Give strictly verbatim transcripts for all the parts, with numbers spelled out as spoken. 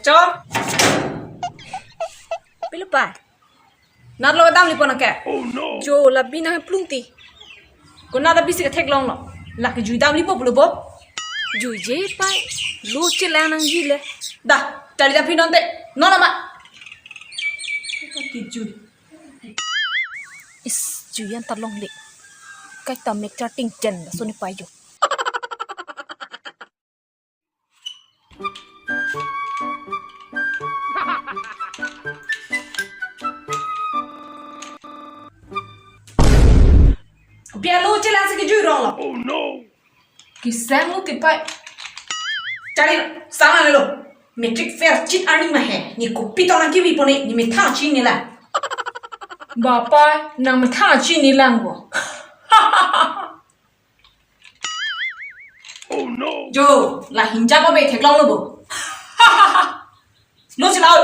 Chor. Pilo pa? Natlo damlipo nangke. Oh no. Jo, labi nangplung ti. Konat abisi ketheklonglo. Lake jui damlipo pulo bo. Juije pa. Lo chelang nangji le. Da, charli dam phi non te. Non ama. Kejui. Is, jui an ta longle. Kaita mek charting chen da soni pa jo. Kopi alo chelang si kejui ronglo. Oh no. Kesang lo ti pa. Charli, sang nangne lo. Matric fail chit arni ma he. Ne kopi tong nangkevipo ne, ne methang chinine lang. Ba pa, nang methang chinine lang bo. Oh no. Jo, la hinja pa be theklonglo bo. Lo si lao.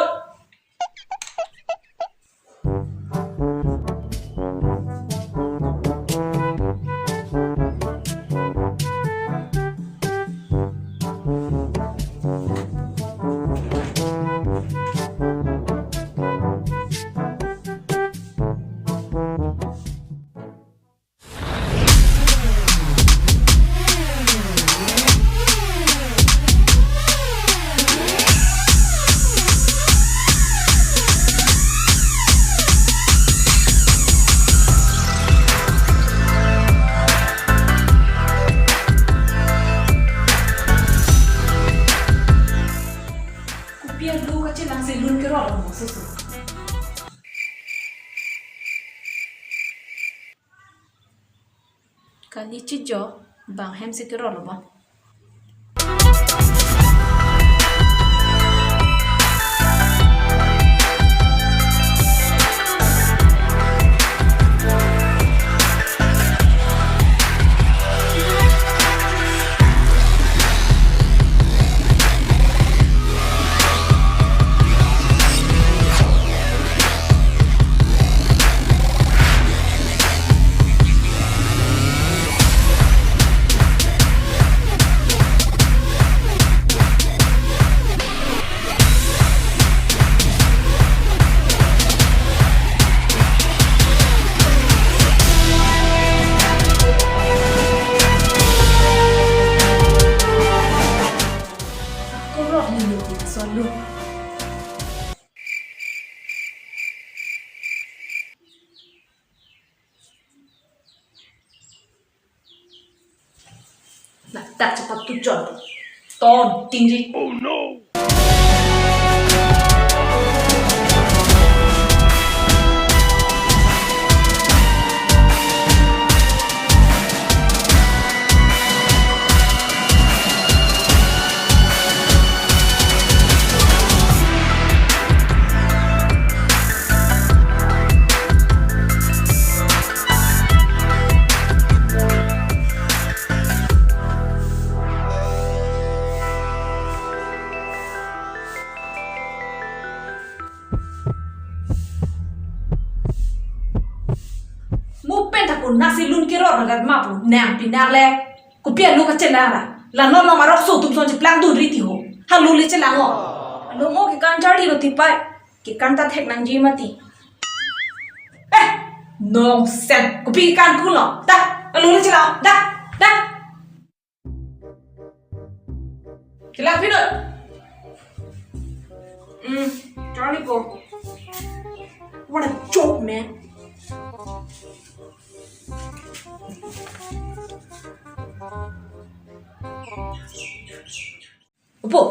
Kopi alo kachelang si lun kerot lo mo susu. Kali chijo, bang hem si kerot lo bang. Ako rok ni luti solo. Na, tak cepat tujon. Ton, tinggi. Oh no. Mo pen ta konat si lun kerot rat ma pu nang pinang le. Kopi alo kachelang ra. La non non arokso atum son cheplang dun ri ti ho. Halo le chelang o. Alo mo kekan charli lo ti pa. Kekan ta thek nangji mati. Eh, nonsense. Kopi kekan pulo. Da, alo le chelang. Da, da. Chelang phi non. Hmm, charli ko. What a joke, man. Opo.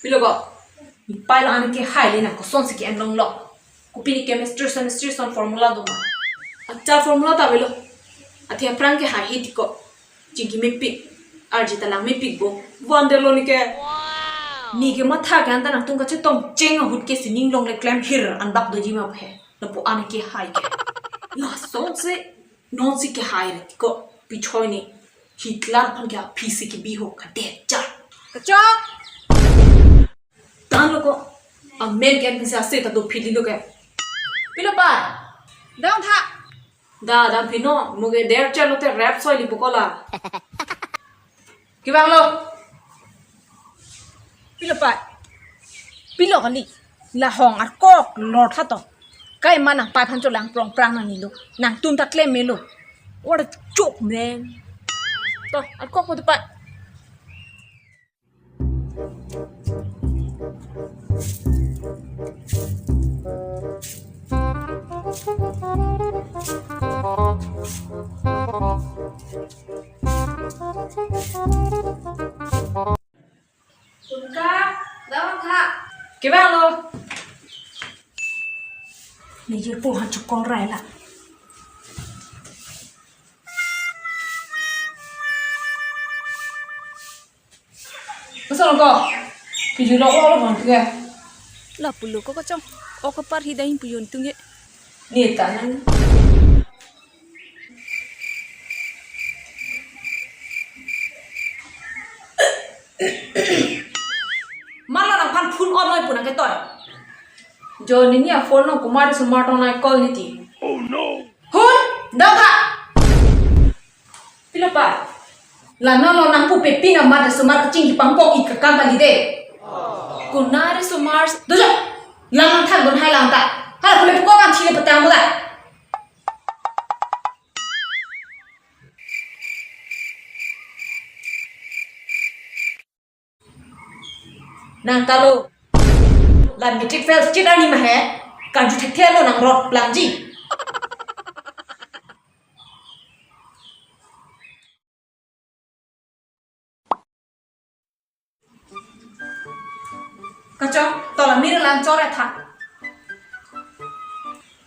Pilo ko. Ne pai lo, an kehai le nang koson si ke-en longlo. Kopi ne chemistry, chemistry son formula do ma. Achar formula ta avelo. Athe aphrang kehai he ti ko. Chingki mepik. Arje ta lang mepik bo. Wonder lo ne ke. Ne kematha ke-an ta nangtum kachetong cheng ahut ke sining longle klem hir an bak doji ma phe. Lapu an kehai ke. Lason si. Non si kehai re ti ko, pichoi ne. Hitler aphan ke aphi si kebi ho kadet cha. Kachok. Dan lo ko. Amen ke aphi si ase ta dophi di lo ke. Pilo pa. Dang tha. Da, dang phi non. Mo ke der cha lo te rap soi li pu ko la. Kevang lo. Pilo pa. Pilo kali. La hong arkok lor tha to. Kai ma nang pai phan cholang prong prang nang nilo. Nangtum ta klem melo. What a joke, man. To, arkok po to pa. Sunka, dawang kha. Kevang lo. Ni je po han chukor rai la. Masal ko. Piju lo lo lo bang tuge. La pulo ko kachong. O ko par hidai puyon tunge. Ni ta nang. Marlo nang phan phone on noi pu nang ketoi. Jo nini a phone no kumari sumar tong nai call niti. Oh no. Hun, dong kha. Pilo pa. Lano lo nang pu pepi na mat sumar kachingki pangpok ik kakam kali de. Kunari sumar. Dojo. Lang nang thang don hai lang ta. Hala kule puko kan thile patang mo da. Nang kalo. La matric fail chit arni ma he. Karju thekthe lo nang rot plangji. Kachong, to la mir lang chor tha.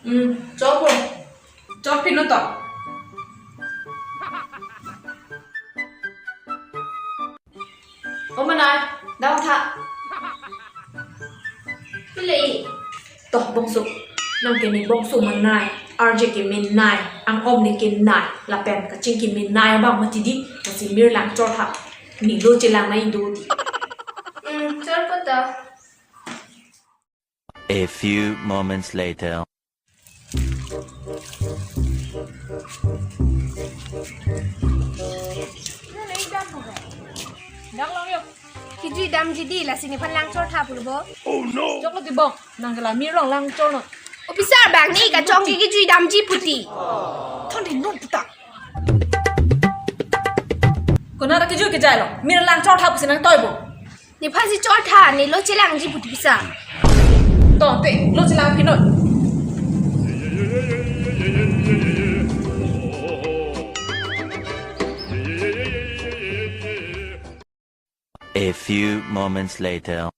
Hmm, chor po. Chor pin lo to. O manai, dawang tha. Pile i. Toh bongso. Nang ke ne bongso manai, arje ke menai, ang-om ne kenai, lapen kachingki menai abang mati di, lasi mir lang chor tha. Ne lo chelang nai do di. Hmm, chor po to. A few moments later. Kejui damji di, lasi nephan lang chor tha pulo bo. Choklo di bong, nang ke la mir along lang chor non. Officer bang ne kachong ke kejui damji pu ti. Thon di non puta. Konat ta kejui kejai lo, mir lang chor tha pusi nang toi bo. Nephan si chor tha, ne lo chelangji pu ti bisa. To, te, lo chelang phi non. A few moments later.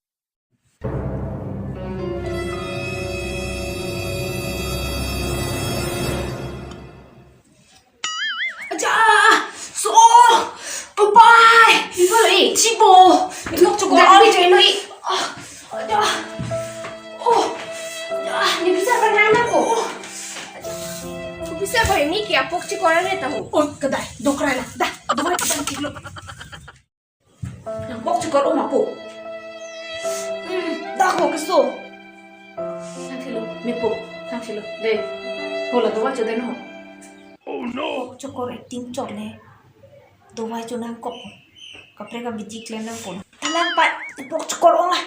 Aja! So! Kupai! Ibo lo i? Chibo! Inok chukor. Dak ni join lo i. Ah, aja! Oh! Aja! Ni bisa pernah na ko? Oh! Bisa pa ini ki apok chikor ne tahu. Oh, kedai, dokrai lah. Dah, dokrai kita kilo. Nang pok chikor oma po. Hmm, dak ho keso. Thang thilo, me po. Thang thilo. De. Hola do wacho de no. Oh no. Pok chikor acting chor le. Do wacho nangkok. Kaprek abidi klem nangpo. Talang pa, pok chikor ong la.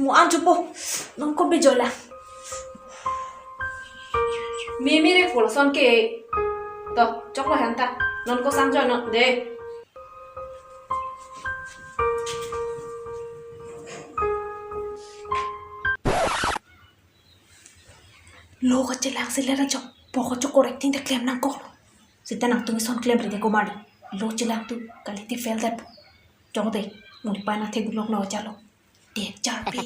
Mo an chupo. Nangkok bejola. Mimi re pulson ke. To, choklo hanta. Non ko sang jono de. Lo kachelang si le ra chok, pok chikor acting ta klem nangkok lo. Seta nangtum ison klem ri de komari. Lo chelang tu, kali ti fail de po. Chok de, mui pa na thek blok lo chalo. De, char pi.